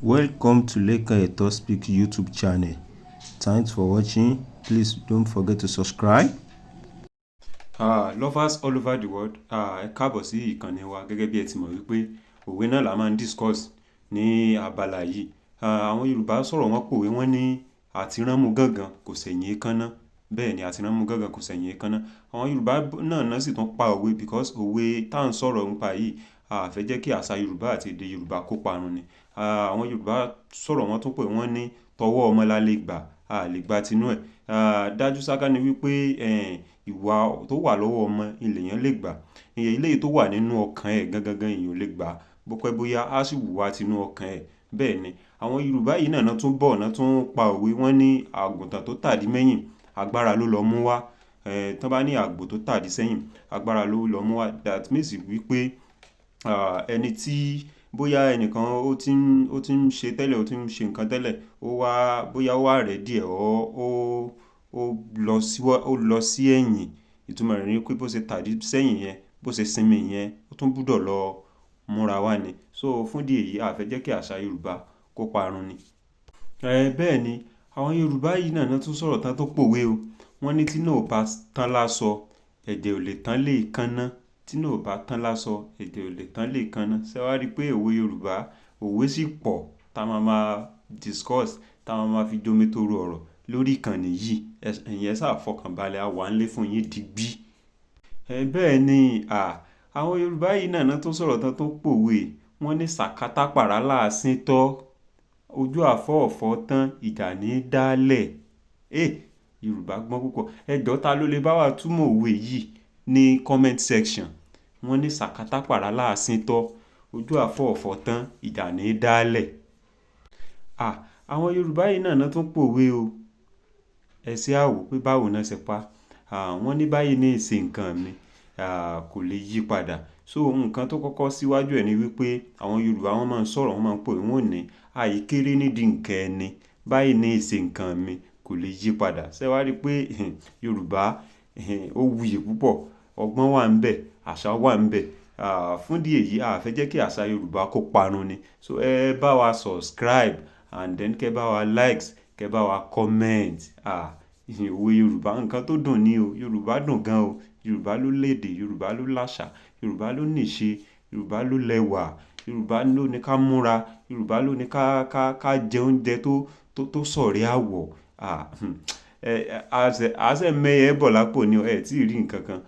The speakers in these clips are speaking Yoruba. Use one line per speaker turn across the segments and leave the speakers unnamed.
Welcome to Lekan Eto Speak YouTube channel. Thanks for watching. Please don't forget to subscribe.
Lovers all over the world, ẹ káàbọ̀ sí ìkànnì wa. Gẹ́gẹ́ bí ẹ ti mọ̀ wípé òwe náà la máa ń discuss ní abala yìí. Àwọn Yorùbá sọ̀rọ̀, wọ́n pòwe, wọ́n ní àtiránmú gángan kò sẹ̀yìn èékánná. Bẹ́ẹ̀ ni, àtiránmú gángan kò sẹ̀yìn èékánná. Àwọn Yorùbá náà sì tún pa òwe because òwe tá à ń sọ̀rọ̀ nípa yìí, a fẹ́ jẹ́ kí àṣà Yorùbá àti èdè Yorùbá kó parun ni. Àwọn Yorùbá sọ̀rọ̀, wọ́n tún pè wọ́n ní tọwọ́ ọmọ la lè gbà, a lè gba tinú ẹ̀. Dájú sáká ni wípé ìwà tó wà lọ́wọ́ ọmọ èèyàn lè gbà. Eléyìí tó wà nínú ọkàn ẹ̀ gangan gan èèyàn ò lè gbà. Bó pẹ́ bóyá, á sì wùwà tinú ọkàn ẹ̀. Bẹ́ẹ̀ ni, àwọn Yorùbá yìí náà tún bọ̀, náà tún pa òwe, wọ́n ní àgùntàn tó tàdí mẹ́yìn, agbára ló lọ mú wá. Tán bá ní àgbò tó tàdí sẹ́yìn, agbára ló lọ mú wá. That means wípé ẹni tí bóyá ẹnìkan ó ti ń ṣe tẹ́lẹ̀, ó ti ń ṣe nǹkan tẹ́lẹ̀, ó wá bóyá ó wá rẹ̀ díẹ̀ or ó lọ sí ẹ̀yìn. Ìtumọ̀ rẹ̀ ni pé bó ṣe tàdí sẹ́yìn yẹn, bó ṣe sinmi yẹn, ó tún gbọdọ̀ lọ múra wá ni. So fún ìdí èyí, a fẹ́ jẹ́ kí àṣà Yorùbá kó parun ni. Bẹ́ẹ̀ ni, àwọn Yorùbá yìí náà tún sọ̀rọ̀ tán tó pòwe o. Wọ́n ní tí iná ò bá tán láṣọ, ẹ̀jẹ̀ ò lè tán léèékánná. Tí iná ò bá tán láṣọ, ẹ̀jẹ̀ ò lè tán léèékánná. Ṣé wàá rí pé òwe Yorùbá, òwe sì pọ̀ tá máa máa discuss, tá máa máa fi jomi toro ọ̀rọ̀ lórí ìkànnì yìí. Ẹ̀yin ẹ ṣáà fọkànbalẹ̀, a wà nílé fún yín digbí. Bẹ́ẹ̀ ni, àwọn Yorùbá yìí náà tún sọ̀rọ̀ tán tó pòwe. Wọ́n ní sàkátà pàrà là sín tọ́, ojú àfọ̀ọ̀fọ̀ tán, ìjà ní dálẹ̀. Yorùbá gbọ́n púpọ̀. Ẹ jọ̀ọ́, ta ló lè bá wa túmọ̀ òwe yìí ní comment section? Wọ́n ní sàkátà pàrà là sín tọ́, ojú àfọ̀ọ̀fọ̀ tán, ìjà ní dálẹ̀. Àwọn Yorùbá yìí náà tún pòwe o. Ẹ ṣe á wò pé báwo náà ṣe pa. Wọ́n ní báyìí ní ìṣe nǹkan mi, kò lè yí padà. So nǹkan tó kọ́kọ́ síwájú ẹ̀ ni wípé àwọn Yorùbá wọ́n máa ń sọ̀rọ̀, wọ́n máa ń pòwe, wọ́n ò ní àìkéré nídìí nǹkan ẹni, báyìí ní ìṣe nǹkan mi kò lè yí padà. Ṣé wàá rí pé Yorùbá ó wuyì púpọ̀, ọgbọ́n wà níbẹ̀, àṣà wà níbẹ̀. Fún ìdí èyí, a fẹ́ jẹ́ kí àṣà Yorùbá kó parun ni. So ẹ bá wa subscribe and then kẹ́ bá wa likes, kẹ́ bá wa comment. Òwe Yorùbá nǹkan tó dùn ni o. Yorùbá dùn gan o. Yorùbá ló lédè, Yorùbá ló láṣà, Yorùbá ló níṣe, Yorùbá ló lẹ́wà, Yorùbá ló ní ká múra, Yorùbá ló ní ká jẹ oúnjẹ tó sọ̀rẹ́ àwọ̀. A ṣẹ̀ mẹ́yẹ bọ̀ lápò ni o, ẹ tí ì rí nǹkan kan.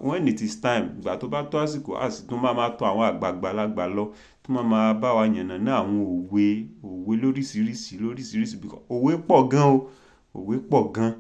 When it is time, ìgbà tó bá tó àsìkò, a sì tún máa máa tọ àwọn àgbààgbà lọ tó máa máa bá wa yànnàná àwọn òwe, òwe lóríṣiríṣi, lóríṣiríṣi. Because òwe pọ̀ gan o, òwe pọ̀ gan.